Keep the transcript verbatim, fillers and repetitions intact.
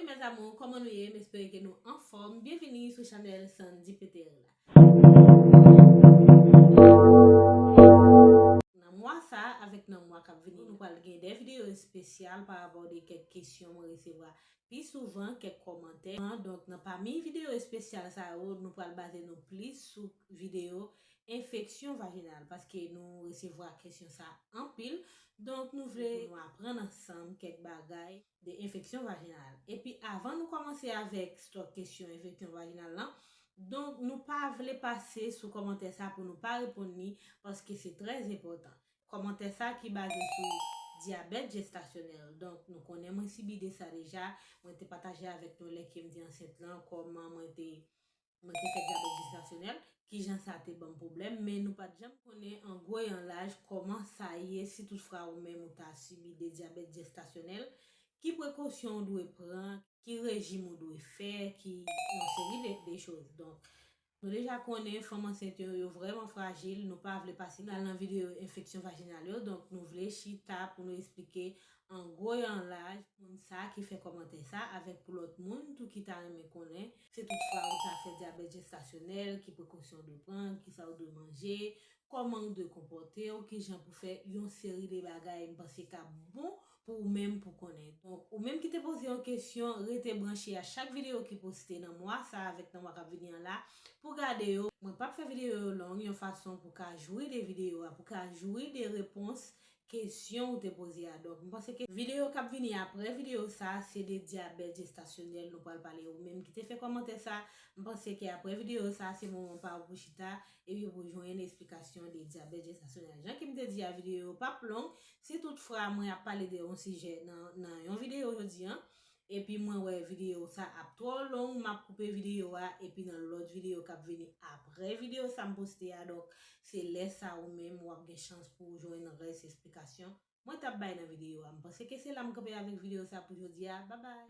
Mes amours, kòman nou ye? M espere ke nou anfòm. Byenvini sou chanèl Sandy Peter la. Nan mwa sa, avèk nan mwa k ap vini, nou pral gen de videyo espesyal pa rapò de kèk kesyon mwen resevwa pi souvan, kèk kòmantè. Donk, nan pami videyo espesyal sa yo, nou pral baze nou plis sou videyo enfeksyon vajinal, paske nou resevwa kesyon sa anpil. Donk, nou vle nou aprann ansanm kèk bagay de enfeksyon vajinal. Epi, avan nou kòmanse avèk stòk kesyon enfeksyon vajinal lan, donk, nou pa vle pase sou kòmantè sa pou nou pa reponn li, paske se trè enpòtan. Kòmantè sa ki baze sou dyabèt jestasyonèl. Donk, nou konnen mwen sibi de sa deja. Mwen te pataje avèk nou lè ke m te ansent lan, kòman mwen te, mwen te fè dyabèt jestasyonèl, kijan sa te ban m pwoblèm, men nou pa t janm konnen an gwo e an laj kòman sa ye si toutfwa ou menm ou ta sibi de dyabèt jestasyonèl, ki prekosyon ou dwe pran, ki rejim ou dwe fè, ki yon seri de, de choz. Donk, nou deja konnen fanm ansent yo, yo vrèman frajil, nou pa vle pase nan, nan videyo enfeksyon vajinal yo, donk nou vle chita pou nou esplike an gwo e an laj moun sa ki fè kòmantè sa, avèk pou lòt moun tou ki ta renmen konnen, si toutfwa ou ta fè dyabèt jestasyonèl, ki prekosyon ou dwe pran, kisa ou dwe manje, kòman ou dwe konpòte w, kijan pou fè yon seri de bagay m panse k ap bon pou ou menm pou konnen. Donk, ou menm ki te poze yon kesyon, rete branche a chak videyo ki poste nan mwa sa avèk nan mwa k ap vini an la pou gade yo. Mwen p ap fè videyo yo long, yon fason pou ka jwi de videyo a, pou ka jwi de repons kesyon ou te poze a. Donk, m panse ke videyo k ap vini apre videyo sa, se de dyabèt jestasyonèl nou pral pale. Ou menm ki te fè kòmantè sa, m panse ke apre videyo sa, se moman pa ou pou chita epi pou jwenn esplikasyon de dyabèt jestasyonèl. Jan ke m te di a, videyo yo p ap long. Si toutfwa mwen ap pale de yon sijè nan, nan yon videyo jodi an, epi mwen wè videyo sa ap twò long, m ap koupe videyo a, epi nan lòt videyo k ap vini apre videyo sa m poste a. Donk, se lè sa ou menm w ap gen chans pou w jwenn rès esplikasyon mwen t ap bay nan videyo a. M panse ke se la m kanpe avèk videyo sa pou jodi a. Babay!